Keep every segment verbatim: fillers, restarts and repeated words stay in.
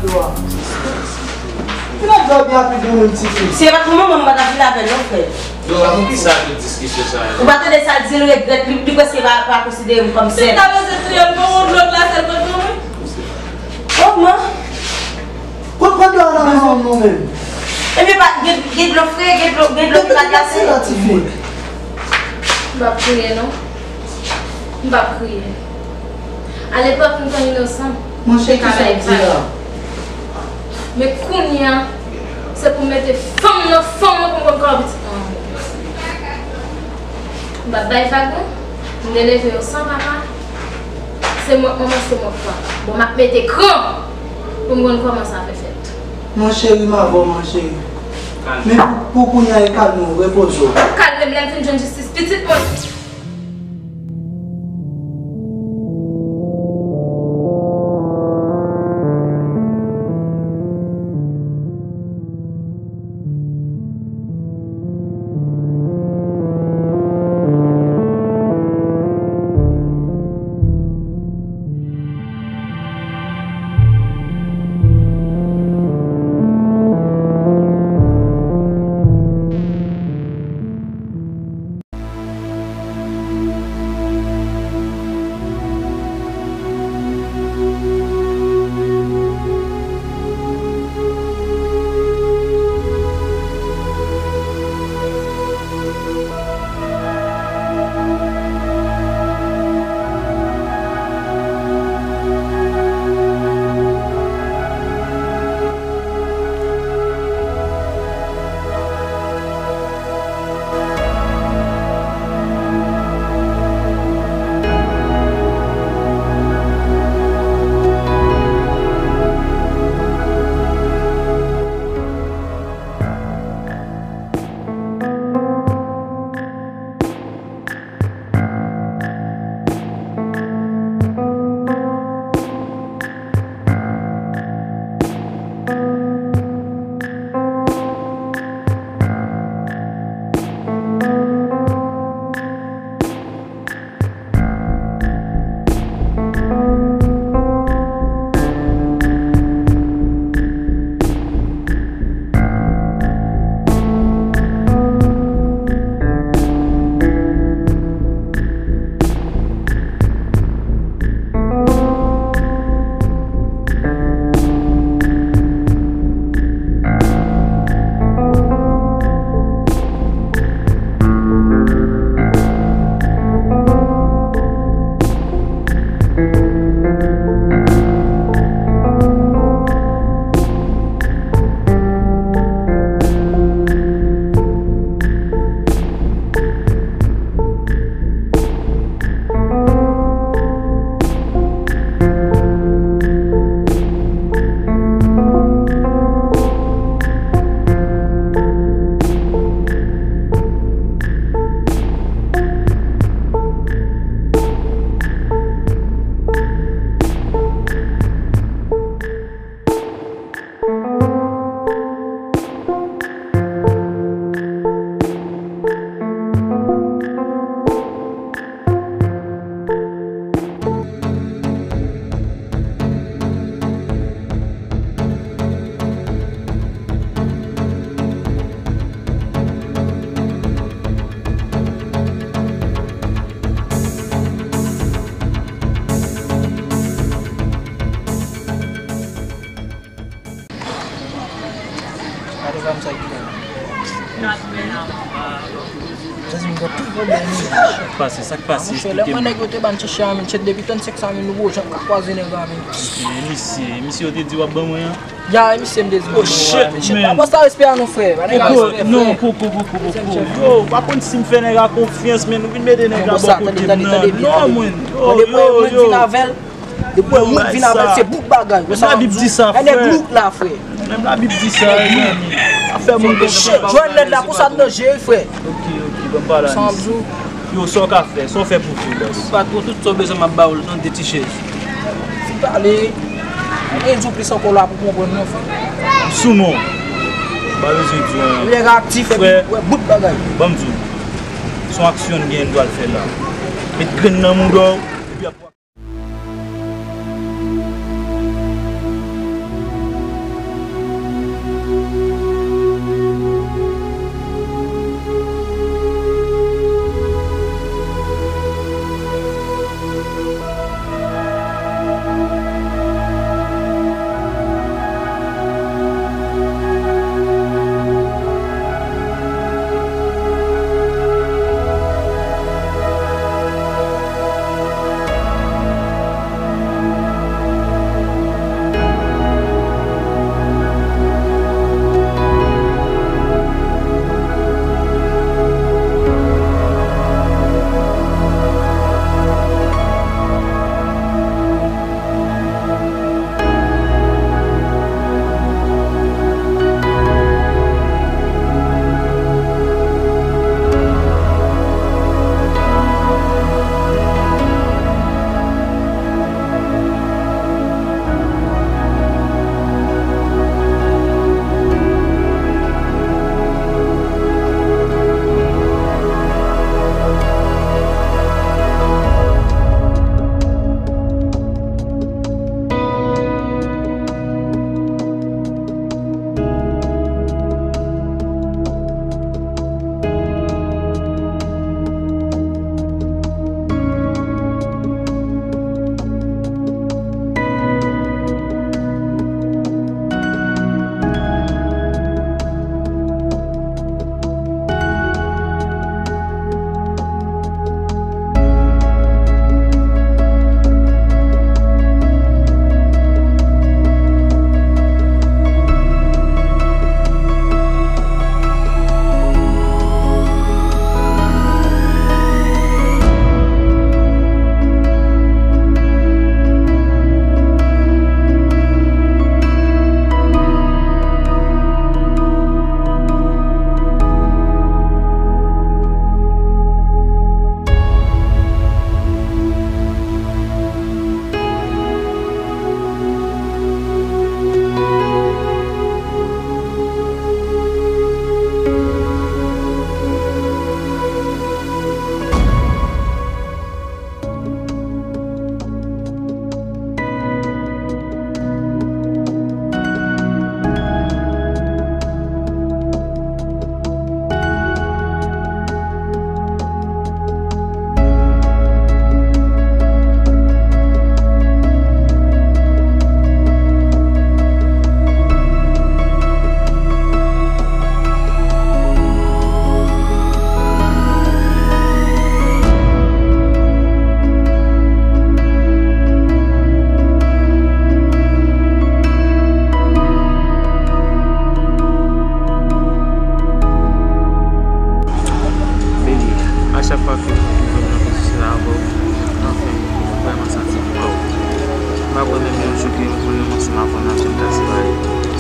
Yo a. Ki nèg la byen rapid mwen menm ti fi? Si e pa t pou manman m, m pa t ap vin avè l non, frè. Yo, poukisa tout diskisyon sa yo? Ou pa tande sa l di, l regrèt, li, li prèske pa, pa konsidere m kòm sè l. Si l ta bezwen touye l, bon, yon lòt la, sè l pa t bon, wi. Kòman? Konprann dlo a nan men manman w menm. Ebyen, pa, gen, gen dlo fre, gen dlo, gen dlo ki pa glase. Kase la, ti fi. M p ap kriye, non. M p ap kriye. Alepòk, m konn inosan. Monchè, kisa w ap di la? Men kounye a, se pou m mete fanm nan fanm nan pou m konn kòman pitit mwen. M p ap bay vag, non. M te leve yo san papa. Se mwen k manman, se mwen k papa. Bon, m ap mete kran pou m konn kòman sa fè fèt. Mon cheri, m avè w, mon cheri. Men pou, pou kounye a, e kalme w, repoze w. M ap kalme m lè m fin jwenn jistis pitit mwen. Gade zam sa ki la. Sa k pase, sa k pase, esplike m. Lè mwen nèg yo te ban m ti chè a, men chè depi trannsenk sa, men nou poko janm ka kwaze nèg la, men. Misye, misye, misye yo te di w ap ban mwen an? Ya, misye m te di. Oh shit, man. Aposta respè a nou, frè. Pa nèg a respè, frè. Non, koko, koko, koko. Yo, pa konn si m fè nèg la konfyans, men nou vin mete nèg la bò kote m nan. Non, mwen. Yo, yo, yo. Depi w wè moun vin avè l, se bout bagay. Menm Labib di sa, frè. Nèg louk la, frè. Menm Labib di sa, mezanmi. Afè moun konn. Jwenn nèg la konsa nan je, frè. Ok, ok, ban m pale a misye. Yo, sa w ka fè, sa w fè pou fi, bòs? Patwon, tout sa w bezwen m ap ba w l, nan de ti chèz. Fi pale, anyen di w plis ankò la pou konprann non, frè. Sou non. M pa bezwen di w anyen. Nèg aktif, epi w wè bout bagay. Ban m di w. Se yon aksyon n gen, n dwa l fè la. Met grenn nan mouda w, epi ap.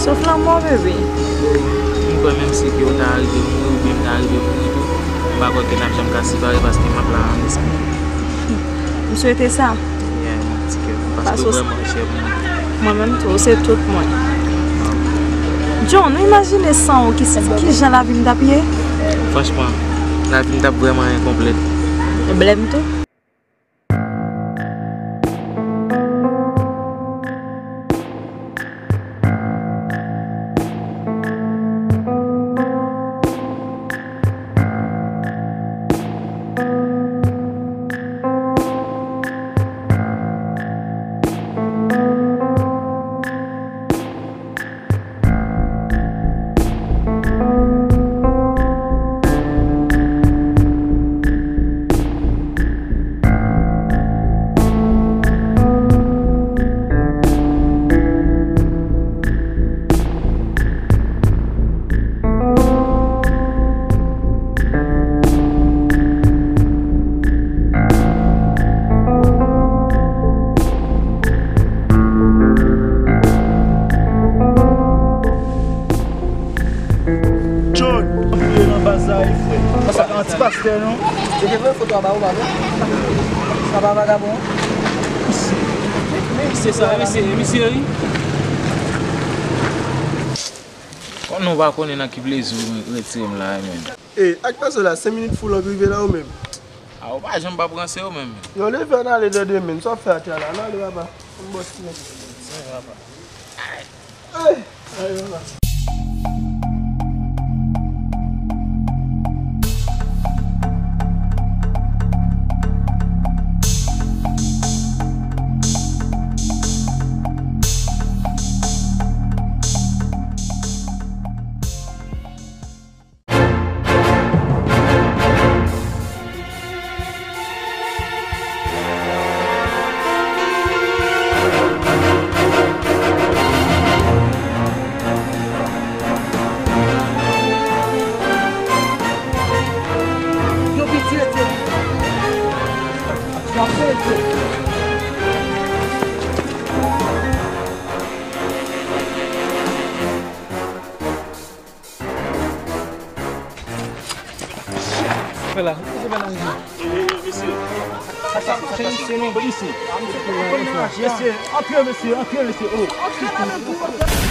Sof lanmò, bebe. M kwè menm si ke w ta rive mouri oubyen m ta rive mouri tou, m pa kwè ke n ap janm ka separe paske m ap la an espri. M swete sa. Yeah, mon ti kè. Paske w vrèman chè pou mwen. Mwen menm tou, ou se tout mwen. John, ou imajine san ou ki, ki jan lavi m t ap ye? Franchman, lavi m t ap vrèman enkonplèt. Blèm tou. John, antre nan baz la wi, frè. Sa pa yon ti pastè, non? Yo te voye foto a ba ou, pa vre? Sa pa vagabon an? Misye sa, misye, misye, wi. Kòm nou pa konnen nan ki plezi w retire m la, men. E, ak pèsòn la, senk minit fou l rive la, ou menm. A, ou pa janm p ap ranse, ou menm. Yo, leve, ann ale nan demen, sa w ap fè atè a la? Ann ale, papa. Ann bòs ti nèg. Ay. Ay, papa. Yo piti ete. Yo piti ete. Fè la, fè la. Mesye. Sa, sa, se, se nou, polisye. Mesye, antre, mesye, antre, mesye. Oh.